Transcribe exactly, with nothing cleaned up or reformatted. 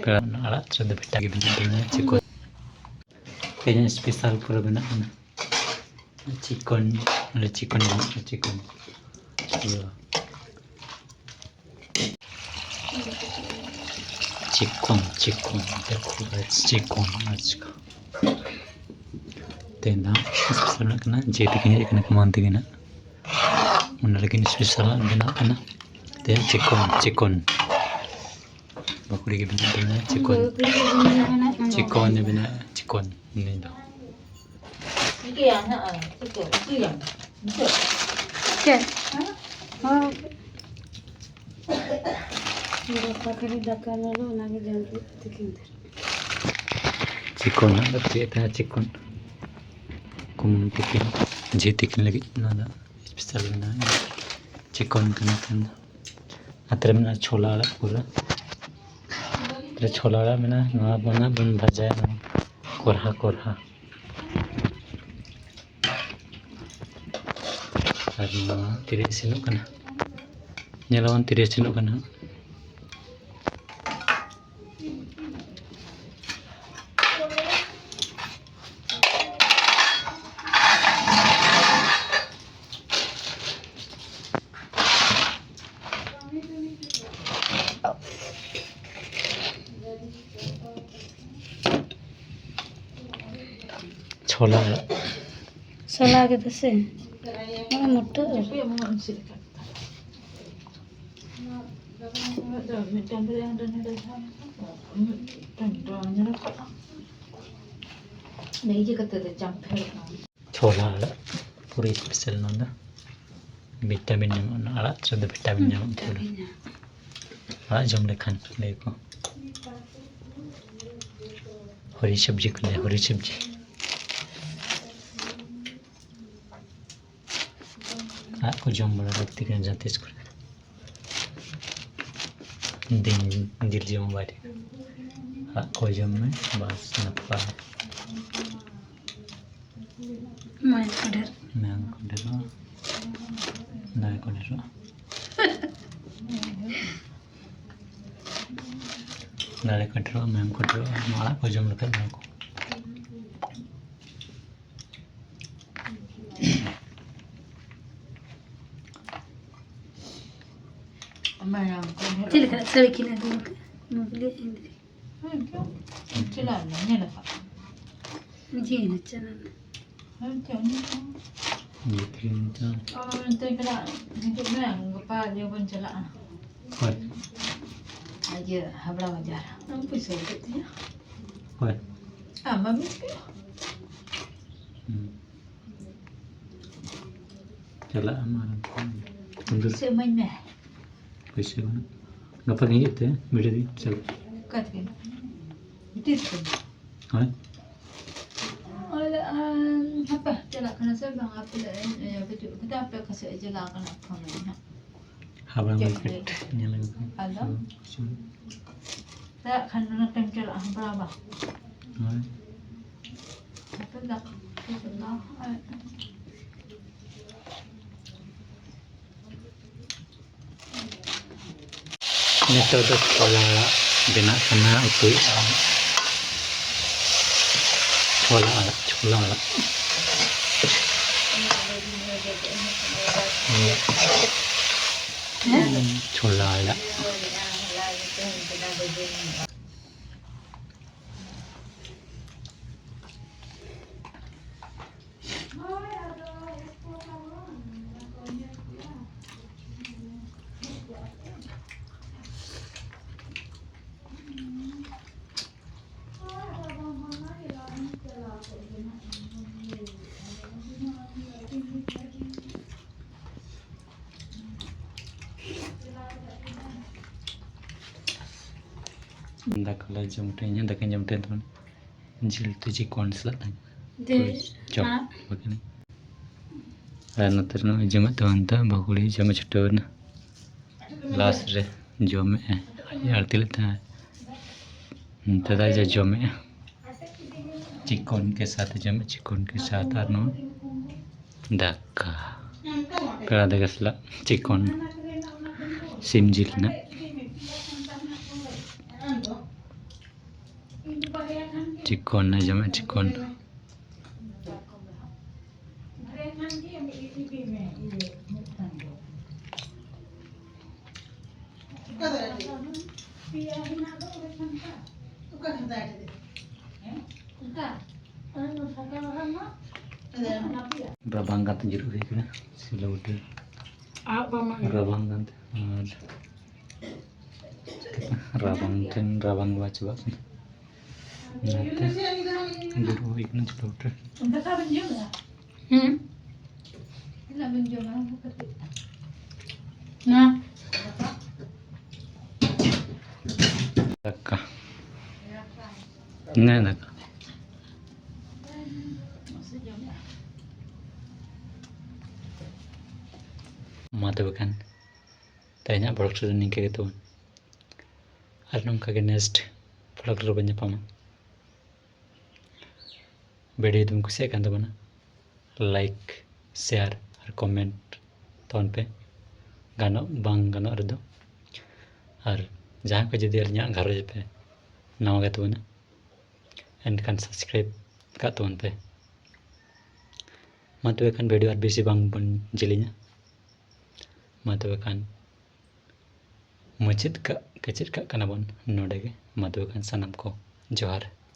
ᱯᱮᱲᱟ ᱟᱲᱟᱜ ᱪᱚ ᱫᱚ ᱵᱷᱮᱴᱟ ᱜᱮ ᱵᱮᱱᱟᱜ ᱛᱟᱵᱚᱱᱟ, ᱪᱤᱠᱚᱱ᱾ ᱛᱮᱦᱮᱧ ᱥᱯᱮᱥᱟᱞ ᱯᱩᱨᱟᱹ ᱵᱮᱱᱟᱜ ᱠᱟᱱᱟ᱾ ᱪᱤᱠᱚᱱ, ᱪᱤᱠᱚᱱ ᱵᱮᱱᱟᱜ ᱠᱟᱱᱟ, ᱪᱤᱠᱚᱱ᱾ ᱤᱭᱟᱹ᱾ ᱪᱤᱠᱚᱱ, ᱪᱤᱠᱚᱱ, ᱫᱮᱠᱷᱳ ᱜᱟᱭᱥ, ᱪᱤᱠᱚᱱ, ᱟᱪᱪᱷᱟ᱾ ᱛᱮᱦᱮᱧ ᱫᱚ ᱥᱯᱮᱥᱟᱞ ᱵᱮᱱᱟᱜ ᱠᱟᱱᱟ, ᱡᱮ ᱛᱤᱠᱤᱱ ᱦᱮᱡ ᱠᱟᱱᱟ ᱠᱚ ᱢᱟᱱ ᱛᱤᱠᱤᱱ ᱦᱟᱸᱜ᱾ ᱚᱱᱟ ᱞᱟᱹᱜᱤᱫ ᱥᱯᱮᱥᱟᱞ ᱵᱮᱱᱟᱜ ᱠᱟᱱᱟ᱾ ᱛᱮ ᱪᱤᱠᱚᱱ, ᱪᱤᱠᱚᱱ᱾ ᱵᱟᱠᱩᱲᱤ ᱜᱮ ᱵᱮᱱᱟᱜ ᱠᱟᱱᱟ, ᱪᱤᱠᱚᱱ᱾ ᱪᱤᱠᱚᱱ ᱵᱮᱱᱟᱜ, ᱪᱤᱠᱚᱱ᱾ ᱱᱤᱭᱟᱹ ᱫᱚ᱾ ᱪᱮᱫ? ᱦᱚᱸ᱾ ᱫᱟᱠᱟ ᱠᱷᱟᱹᱞᱤ ᱫᱟᱠᱟ ᱞᱚᱞᱚ, ᱚᱱᱟᱜᱮ ᱡᱚᱢ ᱠᱮᱫ ᱛᱤᱠᱤᱱ ᱫᱚ᱾ ᱪᱤᱠᱚᱱ ᱦᱟᱸᱜ ᱞᱮ ᱩᱛᱩᱭᱮᱫ ᱛᱟᱦᱮᱸᱫ, ᱪᱤᱠᱚᱱ᱾ ᱠᱩᱢᱟᱹᱝ ᱛᱤᱠᱤᱱ, ᱡᱷᱤ ᱛᱤᱠᱤᱱ ᱞᱟᱹᱜᱤᱫ ᱱᱚᱣᱟ ᱫᱚ ᱥᱯᱮᱥᱟᱞ ᱢᱮᱱᱟᱜᱼᱟ᱾ ᱪᱤᱠᱚᱱ ᱠᱟᱱᱟ ᱛᱮᱦᱮᱧ ᱫᱚ᱾ ᱱᱚᱛᱮ ᱨᱮ ᱢᱮᱱᱟᱜᱼᱟ ᱪᱷᱳᱞᱟ ᱟᱲᱟᱜ ᱯᱩᱨᱟᱹ᱾ ᱱᱚᱛᱮ ᱨᱮ ᱪᱷᱳᱞᱟ ᱟᱲᱟᱜ ᱢᱮᱱᱟᱜᱼᱟ, ᱱᱚᱣᱟ ᱵᱚᱱ ᱵᱚᱱ ᱵᱷᱟᱡᱟᱭᱟ, ᱱᱚᱣᱟ ᱠᱚᱨᱦᱟ ᱠᱚᱨᱦᱟ᱾ ᱟᱨ ᱱᱚᱣᱟ ᱛᱤᱨᱮ ᱤᱥᱤᱱᱚᱜ ᱠᱟᱱᱟ, ᱧᱮᱞᱟᱵᱚᱱ ᱛᱤᱨᱮ ᱤᱥᱤᱱᱚᱜ ᱠᱟᱱᱟ ᱦᱟᱸᱜ᱾ ᱪᱷᱚᱞᱟ ᱟᱲᱟᱜ᱾ ᱥᱟᱞᱟ ᱠᱮᱫᱟ ᱥᱮ? ᱱᱚᱜᱼᱚᱭ ᱢᱚᱴᱟ ᱟᱨ ᱪᱷᱚᱞᱟ ᱟᱲᱟᱜ ᱯᱩᱨᱟᱹ ᱥᱯᱮᱥᱟᱞ ᱱᱚᱣᱟ ᱫᱚ᱾ ᱵᱷᱤᱴᱟᱢᱤᱱ ᱧᱟᱢᱚᱜᱼᱟ, ᱚᱱᱟ ᱟᱲᱟᱜ ᱨᱮᱫᱚ ᱵᱷᱤᱴᱟᱢᱤᱱ ᱧᱟᱢᱚᱜᱼᱟ ᱯᱩᱨᱟᱹ᱾ ᱵᱷᱤᱴᱟᱢᱤᱱ ᱧᱟᱢᱚᱜᱼᱟ᱾ ᱟᱲᱟᱜ ᱡᱚᱢ ᱞᱮᱠᱷᱟᱱ ᱞᱟᱹᱭ ᱟᱠᱚ ᱦᱚᱨᱤ ᱥᱚᱵᱽᱡᱤ ᱠᱚ ᱞᱟᱹᱭᱟ, ᱦᱚᱨᱤ ᱥᱚᱵᱽᱡᱤ᱾ ᱟᱲᱟᱜ ᱠᱚ ᱡᱚᱢ ᱵᱟᱲᱟ ᱞᱟᱹᱠᱛᱤ ᱠᱟᱱᱟ ᱡᱟᱦᱟᱸ ᱛᱤᱥ ᱠᱚᱨᱮ᱾ ᱫᱤᱱ ᱡᱤᱞ ᱡᱚᱢ ᱵᱟᱭ ᱴᱷᱤᱠᱟ᱾ ᱟᱲᱟᱜ ᱠᱚ ᱡᱚᱢ ᱢᱮ, ᱵᱟᱥ ᱱᱟᱯᱟᱭ᱾ ᱢᱟᱭᱟᱢ ᱠᱚ ᱰᱷᱮᱨ᱾ ᱢᱟᱭᱟᱢ ᱠᱚ ᱰᱷᱮᱨᱚᱜᱼᱟ᱾ ᱫᱟᱲᱮ ᱠᱚ ᱰᱷᱮᱨᱚᱜᱼᱟ᱾ ᱫᱟᱲᱮ ᱠᱚ ᱰᱷᱮᱨᱚᱜᱼᱟ, ᱢᱟᱭᱟᱢ ᱠᱚ ᱰᱷᱮᱨᱚᱜᱼᱟ, ᱱᱚᱣᱟ ᱟᱲᱟᱜ ᱠᱚ ᱡᱚᱢ ᱞᱮᱠᱷᱟᱡ ᱱᱚᱣᱟ ᱠᱚ᱾ ᱢᱟᱭᱟᱢ ᱠᱚ ᱰᱷᱮᱨᱚᱜᱼᱟ᱾ ᱪᱮᱫ ᱞᱮᱠᱟ ᱥᱟᱹᱲᱤ ᱠᱤᱱ ᱟᱹᱜᱩ ᱟᱠᱟᱫ? ᱱᱚᱣᱟ ᱠᱚ ᱞᱟᱹᱭ ᱤᱧ ᱫᱟᱲᱮᱭᱟᱜᱼᱟ᱾ ᱦᱮᱸ, ᱪᱚ᱾ ᱪᱟᱞᱟᱜ ᱢᱮ, ᱧᱮᱞ ᱟᱠᱟᱫ᱾ ᱡᱤᱭᱮᱱ ᱪᱟᱞᱟᱜ ᱢᱮ᱾ ᱦᱮᱸ, ᱪᱚ, ᱧᱮᱞ ᱟᱠᱟᱫ᱾ ᱡᱤᱛᱨᱤ ᱱᱤᱛᱚᱜ᱾ ᱚ, ᱱᱚᱛᱮ ᱪᱟᱞᱟᱜ, ᱦᱤᱡᱩᱜ ᱢᱮ, ᱜᱟᱯᱟ ᱤᱭᱟᱹ ᱵᱚᱱ ᱪᱟᱞᱟᱜᱼᱟ᱾ ᱚᱠᱚᱭ? ᱤᱭᱟᱹ, ᱦᱟᱵᱲᱟ ᱵᱟᱡᱟᱨ᱾ ᱟᱢ ᱯᱚᱭᱥᱟ ᱵᱟᱹᱪᱩᱜ ᱛᱤᱧᱟ᱾ ᱚᱠᱚᱭ? ᱟᱢ ᱵᱟᱢ ᱤᱫᱤ ᱠᱮᱫᱟ? ᱦᱩᱸ᱾ ᱪᱟᱞᱟᱜ ᱟᱢ ᱟᱨ ᱯᱩᱭᱥᱟᱹ ᱤᱢᱟᱹᱧ ᱢᱮ᱾ ᱯᱩᱭᱥᱟᱹ ᱵᱟᱹᱱᱩᱜ᱾ ᱜᱟᱯᱟ ᱜᱮ ᱦᱤᱡᱩᱜ ᱛᱮ, ᱵᱷᱤᱲ ᱜᱮ ᱪᱟᱞᱟᱜ᱾ ᱚᱠᱟ ᱛᱮᱜᱮ? ᱵᱷᱤᱛᱤᱨ ᱛᱮ? ᱦᱳᱭ᱾ ᱟᱨ, ᱟᱨ, ᱦᱟᱯᱮ, ᱪᱟᱞᱟᱜ ᱠᱟᱱᱟ ᱥᱮ ᱵᱟᱝ? ᱟᱯᱮ ᱞᱮ, ᱤᱭᱟᱹ, ᱵᱟᱹᱪᱩᱜ ᱠᱟᱫᱟ, ᱟᱯᱮ ᱚᱠᱟ ᱥᱮᱫ ᱮ ᱪᱟᱞᱟᱣ ᱠᱟᱱᱟ, ᱯᱷᱳᱱ ᱟᱹᱧ ᱦᱟᱸᱜ᱾ ᱦᱟᱵᱲᱟ ᱪᱮᱫ ᱢᱟᱨᱠᱮᱴ ᱯᱮ? ᱧᱮᱞ ᱟᱹᱜᱩ ᱠᱚᱢ᱾ ᱟᱫᱚ? ᱦᱩᱸ᱾ ᱪᱟᱞᱟᱜ ᱠᱷᱟᱱ ᱫᱚ ᱱᱚᱛᱮᱢ ᱪᱟᱞᱟᱜᱼᱟ, ᱦᱟᱵᱲᱟ ᱵᱟ? ᱦᱳᱭ᱾ ᱦᱟᱯᱮ ᱫᱟᱠᱟ ᱠᱚ ᱪᱚᱸᱫᱟ ᱟᱨ ᱱᱤᱛᱚᱜ ᱫᱚ ᱪᱷᱚᱞᱟ ᱟᱲᱟᱜ ᱵᱮᱱᱟᱜ ᱠᱟᱱᱟ, ᱩᱛᱩᱭᱮᱫᱼᱟ᱾ ᱪᱷᱚᱞᱟ ᱟᱲᱟᱜ, ᱪᱷᱚᱞᱟ ᱟᱲᱟᱜ᱾ ᱪᱷᱚᱞᱟ ᱟᱲᱟᱜ᱾ ᱫᱟᱠᱟ ᱞᱮ ᱡᱚᱢ ᱩᱴᱷᱟᱹᱧᱟ, ᱫᱟᱠᱟᱧ ᱡᱚᱢ ᱩᱴᱷᱟᱹᱭ ᱛᱟᱵᱚᱱ᱾ ᱡᱤᱞ ᱩᱛᱩ ᱪᱤᱠᱚᱱ ᱥᱟᱞᱟᱜ ᱛᱟᱦᱮᱸ ᱠᱟᱱᱟ᱾ ᱫᱮ, ᱪᱚᱯ ᱢᱟ᱾ ᱵᱟᱠᱷᱟᱱ᱾ ᱟᱨ ᱱᱚᱛᱮ ᱨᱮ ᱱᱚᱜᱼᱚᱭ ᱡᱚᱢᱮᱫ ᱛᱟᱵᱚᱱ ᱛᱚ, ᱵᱟᱹᱦᱩ ᱠᱩᱲᱤ ᱡᱚᱢᱮ ᱪᱷᱩᱴᱟᱹᱣ ᱮᱱᱟ᱾ ᱞᱟᱥ ᱨᱮ ᱡᱚᱢᱮᱫ ᱟᱭ, ᱟᱹᱲᱛᱤ ᱞᱮᱫ ᱛᱟᱦᱮᱸ᱾ ᱱᱚᱛᱮ ᱫᱚ ᱟᱡ ᱮ ᱡᱚᱢᱮᱫᱼᱟ᱾ ᱪᱤᱠᱚᱱ ᱠᱮ ᱥᱟᱛᱷ ᱡᱚᱢᱮᱫ, ᱪᱤᱠᱚᱱ ᱠᱮ ᱥᱟᱛᱷ ᱟᱨ ᱱᱚᱣᱟ ᱫᱟᱠᱟ᱾ ᱯᱮᱲᱟ ᱫᱟᱠᱟ ᱥᱟᱞᱟᱜ ᱪᱤᱠᱚᱱ, ᱥᱤᱢ ᱡᱤᱞ ᱨᱮᱱᱟᱜ᱾ ᱪᱤᱠᱚᱱ ᱮ ᱡᱚᱢᱮᱫ, ᱪᱤᱠᱚᱱ᱾ ᱨᱟᱵᱟᱝ ᱠᱟᱱᱛᱮ ᱡᱤᱨᱟᱹᱜ ᱦᱩᱭ ᱠᱟᱱᱟ ᱥᱤᱞᱟᱹ ᱵᱩᱴᱟᱹ᱾ ᱨᱟᱵᱟᱝ ᱠᱟᱱᱛᱮ ᱟᱨ ᱨᱟᱵᱟᱝ ᱴᱷᱮᱱ ᱨᱟᱵᱟᱝ ᱜᱮ ᱵᱟᱝ ᱪᱟᱵᱟᱜ ᱠᱟᱱᱟ᱾ ᱚᱱᱟᱛᱮ ᱫᱩᱲᱩᱵ ᱦᱩᱭ ᱠᱟᱱᱟ ᱪᱷᱩᱴᱟᱹ ᱯᱷᱩᱴᱟᱹ᱾ ᱦᱩᱸ᱾ ᱛᱤᱱᱟᱹᱜ ᱵᱤᱱ ᱡᱚᱢᱟ? ᱠᱟᱹᱴᱤᱡ᱾ ᱱᱟ᱾ ᱫᱟᱠᱟ᱾ ᱱᱮ ᱫᱟᱠᱟ᱾ ᱢᱟ ᱛᱚᱵᱮ ᱠᱷᱟᱱ ᱛᱮᱦᱮᱧᱟᱜ vlog ᱨᱮᱫᱚ ᱱᱤᱝᱠᱟᱹ ᱜᱮ ᱛᱟᱵᱚᱱ᱾ ᱟᱨ ᱱᱚᱝᱠᱟ ᱜᱮ next vlog ᱨᱮᱵᱚᱱ ᱧᱟᱯᱟᱢᱟ᱾ ᱵᱷᱤᱰᱤᱭᱳ ᱡᱩᱫᱤᱢ ᱠᱩᱥᱤᱭᱟᱜ ᱠᱟᱱ ᱛᱟᱵᱚᱱᱟ, like, share ᱟᱨ comment ᱛᱟᱵᱚᱱ ᱯᱮ, ᱜᱟᱱᱚᱜ ᱵᱟᱝ ᱜᱟᱱᱚᱜ ᱨᱮᱫᱚ᱾ ᱟᱨ ᱡᱟᱦᱟᱸᱭ ᱠᱚ ᱡᱩᱫᱤ ᱟᱹᱞᱤᱧᱟᱜ ᱜᱷᱟᱨᱚᱸᱡᱽ ᱨᱮᱯᱮ ᱱᱟᱣᱟ ᱜᱮ ᱛᱟᱵᱚᱱᱟ, ᱮᱱᱠᱷᱟᱱ subscribe ᱠᱟᱜ ᱛᱟᱵᱚᱱ ᱯᱮ᱾ ᱢᱟ ᱛᱚᱵᱮ ᱠᱷᱟᱱ ᱵᱷᱤᱰᱤᱭᱳ ᱟᱨ ᱵᱮᱥᱤ ᱵᱟᱝ ᱵᱚᱱ ᱡᱤᱞᱤᱧᱟ᱾ ᱢᱟ ᱛᱚᱵᱮ ᱠᱷᱟᱱ ᱢᱩᱪᱟᱹᱫ ᱠᱟᱜ, ᱠᱮᱪᱮᱫ ᱠᱟᱜ ᱠᱟᱱᱟ ᱵᱚᱱ ᱱᱚᱰᱮ ᱜᱮ᱾ ᱢᱟ ᱛᱚᱵᱮ ᱠᱷᱟᱱ ᱥᱟᱱᱟᱢ ᱠᱚ ᱡᱚᱦᱟᱨ᱾